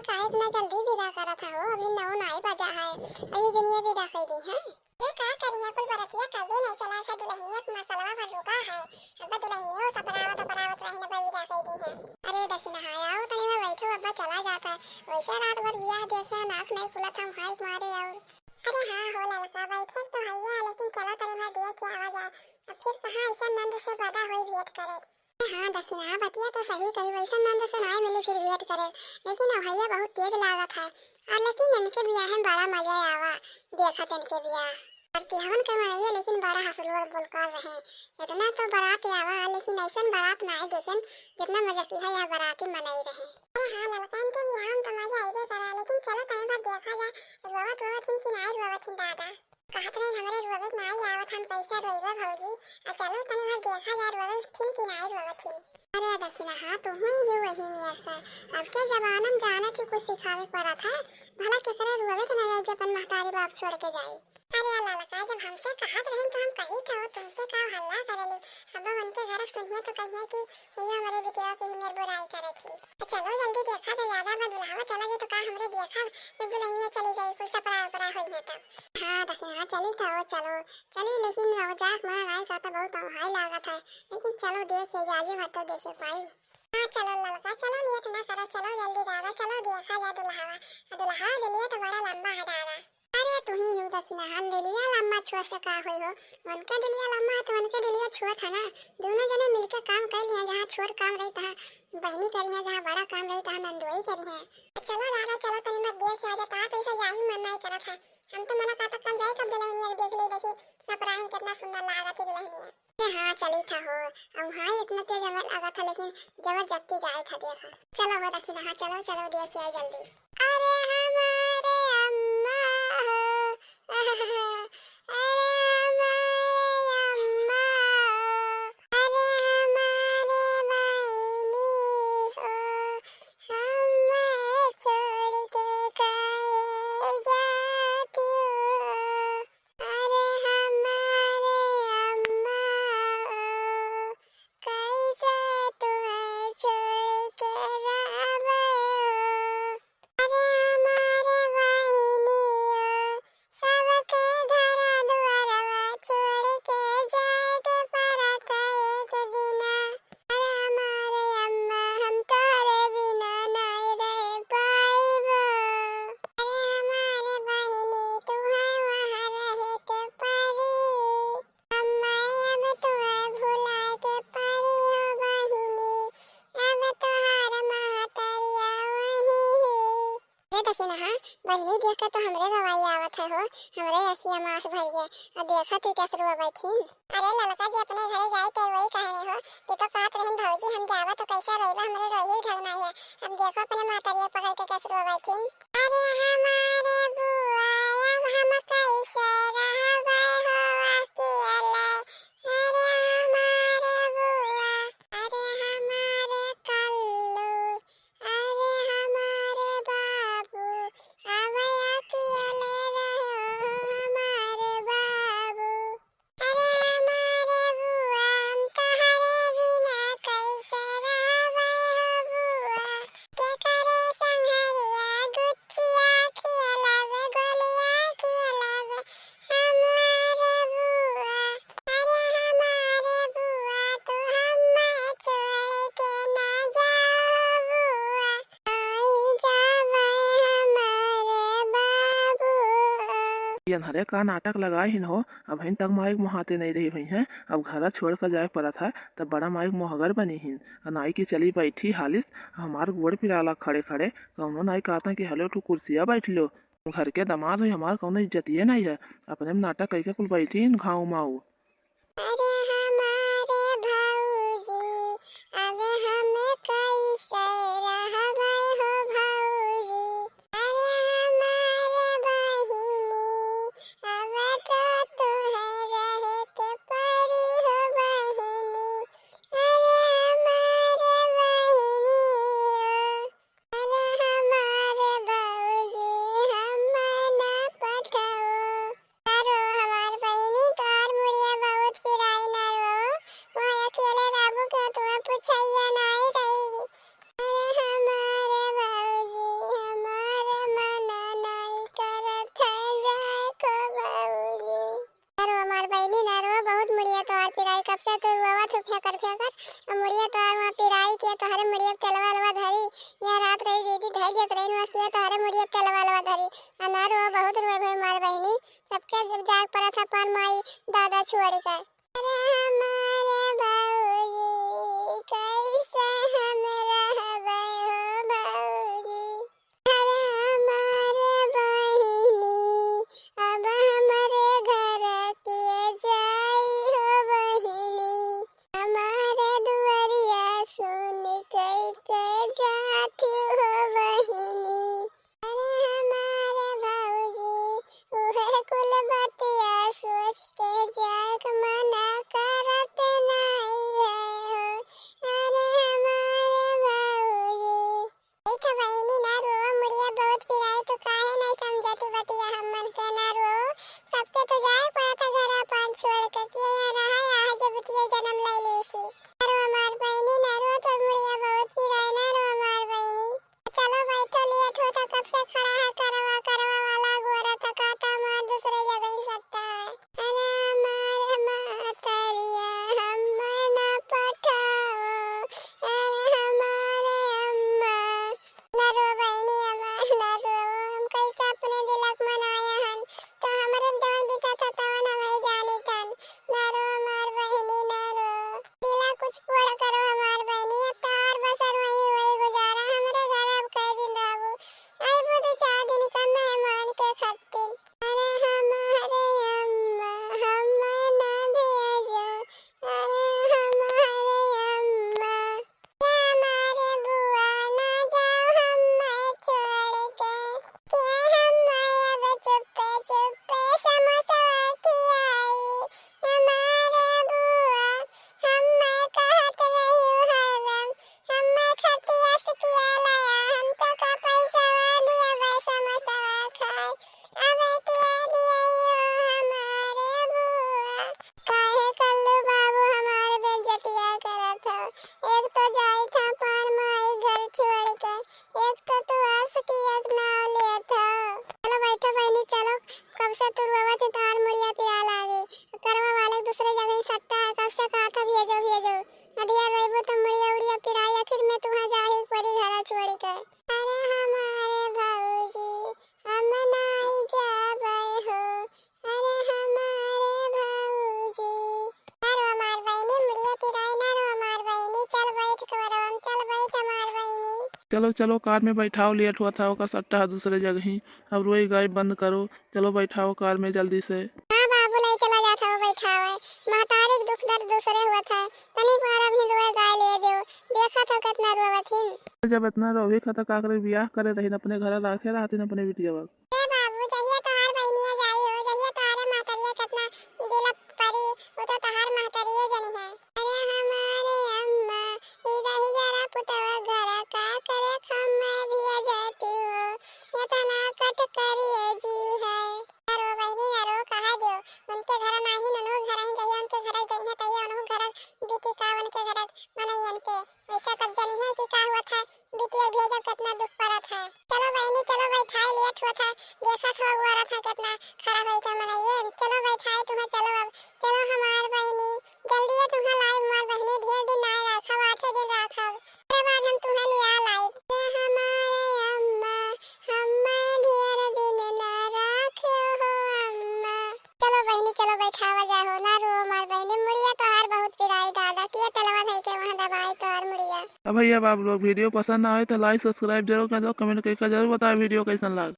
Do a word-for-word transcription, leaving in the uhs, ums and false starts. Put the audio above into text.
काहे इतना जल्दी विदा करत हो? अभी नौ नाई बजा है, अउ ये जुनिया विदा कर दी है। अरे का करिया, कुल बरतिया कबे नहीं चला है, दुल्हनिया के मसलवा भर रुका है। अब दुल्हनिया सपरावत सपरावत रही न विदा कर दी है। अरे दखिनहा, आओ तनी में बैठो, अब्बा चला जाता है। वैसे रात भर बियाह देखे, नाक नहीं खुलत हम हाइक मारे और। अरे हाँ हो ललका, बैठे तो हैया, लेकिन चला तनी में देख के आवा जाए। अब फिर कहाँ ऐसा नंद से बदा होई भेंट करे। हाँ दखिनहा, बतिया तो सही कही, वैसन नंद से नाय मिली फिर भेंट करे, लेकिन अब भैया बहुत तेज लागत है। और लेकिन इनके बियाह में बड़ा मजा आवा, देखत इनके बियाह। और केहवन के मनइया लेकिन बड़ा हंसलू और बोलकार रहे। इतना तो बारात आवा, लेकिन ऐसन बारात नाय देखेन, जितना मजा किया यह बाराती मनई रहे। अरे हाँ ललका, इनके बियाह में तो मजा आइबे करा, लेकिन चलो तनी बार देखा जा, रोवत रोवत हिन कि नाय रोवत हिन दादा। कहत रहिन, "हमरे रोवे के नाई आवत, हम कैसे रोइबे भौजी? आ चलो तनी भर देखा जा, रोवे थिन कि नाई रोवे थिन।" अरे दखिनहा, तू हुई ही वही में असा। अब के जमाना में जाने के कुछ सिखावे पड़त है, भला केकरे रोवे के नाई आई, जे अपन महतारी बाप छोड़ के जाई। अरे ललका, जब हमसे कहत रहिन तो हम कही था, तुमसे का हल्ला करेलू? अब उनके घर सुनिए तो कहिए कि ये हमरे बिटिया के ही मेर बुराई करे थी। चलो जल्दी देखा तो ज्यादा बा दुल्हावा, चला जे तो का हमरे देखा, ये दुल्हनिया चली जाई, कुल सपरा उपरा होई है तब। हाँ दखिनहा, चली तो चलो, चली, लेकिन नवजात मना नाई का तो बहुत अवहाई लागत है, लेकिन चलो देख के जाजे भर तो देखे पाई। हाँ चलो ललका, चलो लेट ना करो, चलो जल्दी जावा, चलो देखा जा दुल्हावा। दुल्हावा के लिए तो बड़ा लंबा है दादा। अरे तू ही यू दखिनहा, हम दिलिया लम्मा छोट से का होई हो, उनके दिलिया लम्मा है तो उनके दिलिया छोट है ना। दोनों जने मिलके काम कर लिया, जहाँ छोट काम रही तहाँ बहनी करी है, जहाँ बड़ा काम रही तहाँ नंदोई करी है। चलो दादा चलो, तनी मत देर से आ जाता, तो इसे जाही मन नहीं करत है। हम तो मना काटत कल जाए, कब दुल्हनिया देख ले, देखी सपराही कितना सुंदर लागत है दुल्हनिया। अरे हाँ, चली था हो। अब हाँ, इतना तेज हमें लगा था, लेकिन जबरदस्ती जाए था, देखा। चलो हो दखिनहा, हाँ, चलो, चलो, देख आए जल्दी। अरे हमारे अम्मा हो, अरे हमारे अम्मा हो, अरे हमारे बहिनी हो, हमें छोड़ के काहे जाती हो? अरे हमारे अम्मा ओ, कैसे तुम्हें छोड़ के रहबे ओ? अरे हमारे बहिनी ओ, सबके घर दुआरवा छोड़ के जाए के पड़त है एक दिना। अरे हमारे अम्मा, हम तोरे बिना नाई रह पाइबो। अरे हमारे बहिनी, तुम्हें वहाँ रहे के परी। अम्मा, अब तुम्हें भुलाए के परी हो बहिनी। अब तोहार महतरिया वही है। अरे दखिनहा, बहिनी देख के तो हमरे रोवाई आवत है हो, हमरे अखिया मास भर गए। अब देखा तू कैसे रोवत हिन। अरे ललका जी, अपने घरे जाए के वही कहने हो, ये तो कहत रहिन भौजी हम जावा तो कैसे रोइबा, हमरे रोइए ढंग नहीं है। अब देखो अपने महतरिया पकड़ के कैसे रोवत हिन। अरे हमारे बुआ, अब हम कैसे रहबे हो अकेले। अरे हमारे बुआ, अरे हमारे कल्लू, अरे हमारे बाबू, अब अकेले रहो हमारे बाबू। अरे हमारे बुआ, हम तोहरे बिना कैसे रहबे हो बुआ? के करे संघरिया गुचिया खियालावे, गोलिया खियालावे, हमारे बुआ। अरे हमारे बुआ, तू हमें छोड़ के ना जाओ बुआ। आई जावे हमारे बाबू। ये अन्हरे का नाटक लगाए हिन हो, अबहिन तक माई के मोहाते नहीं रही हुई हैं। अब घरा छोड़ कर जाए पड़त है, तब बड़ा माई के मोहगर बनी हिन। अनाई की चली बैठी हालिस, हमार गोड़ पिराला खड़े खड़े, कौनो नाई कहता कि हलो तू कुर्सिया बैठ लो। घर के दामाद हुई, हमार कौनो इज्जतिये नहीं है, अपने में नाटक कइके कुल बैठी हिन घाऊ माऊ। अरे हमारे भौजी, अब हम कैसे रहबै हो भौजी? अरे हमारे बहिनी, अब तो तुहे रहे के परी हो बहिनी। अरे हमारे बहिनी ओ, अरे हमारे भौजी, हम ना पठाओ। अरे हमार बहिनी, तोहार मुड़िया बहुत पिराई ना रो, वहाँ अकेले रहबू के तुम्हें पुछैया नाई रही। अरे हमारे भौजी, हम ये तोहार वहाँ पिराई के तोहरे मुड़िया पे तेलवा अलवा धरी, यहाँ रात रही दीदी धई देत रही वहाँ के तोहरे मुड़िया पे तेलवा अलवा धरी। आ ना रो, बहुत रोए भई हमार बहिनी, सबके जब जाग पड़त है अपन माई दादा छोड़ के। अरे हमारे बाबूजी, कैसे हम रहबे हो बाबूजी। अरे हमारे बहिनी, अब हमरे घर के जाई हो बहिनी। हमारे दुआरिया सुन कई के जाती हो बहिनी। अरे हमारे भौजी, उहे कुल बतिया सोच के जाए के मना करत नाई है हो। अरे हमारे भौजी। ठीक है बहिनी, ना रोवा, मुड़िया बहुत पिराई, तू काहे नहीं समझती बतिया हमन के, ना रोवा। सबके तो जाए पड़ा था घर अपन छोड़ के, के यहाँ रहा, यहाँ जो बिटिया जन्म ले ली सी। ना रोवा हमार बहिनी, ना रोवा, तो मुड़िया बहुत पिराई, ना रोवा हमार बहिनी। चलो बैठो, लेट होता, कब से खड़ा है करवा, करवा वाला गोरा था, काटा मार दूसरे जगह ही सत्ता है। अरे हमारे मातरिया, हम ना पठाओ, अरे हमारे अम्मा। ना रो बहिनी हमार, ना रो, हम कैसे अपने दिलक मनाया हन, तो हमरे जवन बीता था तवन हम ही जानी तन। ना रो हमार बहिनी, ना रो। दिला कुछ पूरा करो हमार बहिनी, अब तोहार बसर वही वही गुजारा, हमरे घर अब कै दिन रहबू, अइबू दो चार दिन का मेहमान के खातिर। अरे हमारे अम्मा, हमें ना भेजो, अरे हमारे अम्मा। हमारे बुआ ना जाओ हमें छोड़ के, के हमें अब चुप्पे चुप्पे समोसवा खियाई। हमारे बुआ, हमें कहत रही हरदम, हमें खतिया से किया लाया, हम तो का पैसा दिया बे समोसवा खाए। अबे किया दिया यो हमारे बुआ। काहे कल्लू बाबू हमार बेइज्जतिया करत हो? एक तो जाई था पार माई घर छोड़ के, एक तो तू आस की एक नाव लेत हो। चलो बैठो बहिनी, चलो, कब से तू रोवत है, तोहार मुड़िया पिराए लागी। करवा वाले दूसरे जगह ही सत्ता है, कब से कहा था भेजो, भेजो। अदिया रोइबू तो मुड़िया उड़िया पिराई, आखिर में तुहा जाही परी घरा छोड़ के। अरे हमारे भौजी, हम नाई जाबे हो, अरे हमारे भौजी। ना रो हमार बहिनी, मुड़िया पिराई, ना रो हमार बहिनी, चल बैठ करवा में, चल बैठ हमार बहिनी। चलो, चलो, कार में बैठाओ, लेट हुआ था, ओका सट्टा है दूसरे जगह ही। अब रोई गाई बंद करो, चलो बैठाओ कार में जल्दी से। हाँ बाबू, ले चला जात हूँ, बैठाओ है। महतारी के दुख दर्द दूसरे हुआ था, तनी पर अभी रोए गाय ले दो, देखा था कितना रोवत हिन। जब इतना रोवे खा तो का करे, बियाह करे रहिन, अपने घर राखे रहतिन अपने बिटिया बा। ए बाबू, जहिया तोहार बहिनिया जाई हो, जहिया तोहारे महतरिया कितना दिलक परी, वो तो तोहार महतरिये जनी है। अरे हमारे अम्मा, ई रही जरा पुतवा घरा, का करे खम्मा दिया जाती हो, इतना कट करिए जी है। ना रो बहिनी, ना रो, कहा दियो, उनके घर नाही, उनहु घर ही जइया, उनके घर जइया, तइया उनहु घर बीती का, उनके घर मनइयन के। ऐसा तब जनिहे कि का हुआ था, बिटिया भेजब कितना दुख पड़त है। चलो बहिनी, चलो बैठाई, लेट हुआ था, देखत हो हुआ रहा था कितना खड़ा होई के मनइये। चलो बैठाई तुम्हें, चलो अब, चलो हमार बहिनी, जल्दी है तुम्हें लाई हमार बहिनी, ढेर दिन ना राखब, आठे दिन राखब, ओकरे बाद हम तुम्हें लिया लाई। ए हमारे अम्मा, हमें ढेर दिन ना राखे हो अम्मा। चलो बहिनी, चलो बैठावा जाहो, ना रो हमार बहिनी, मुड़िया तोहार बहुत पिराई दादा, के तेलवा धई के वहाँ दबाई तोहार मुड़िया। अब भैया बाबू लोग, video पसंद आए तो like subscribe जरूर कर दो, comment करके जरूर बताओ video कैसन लाग।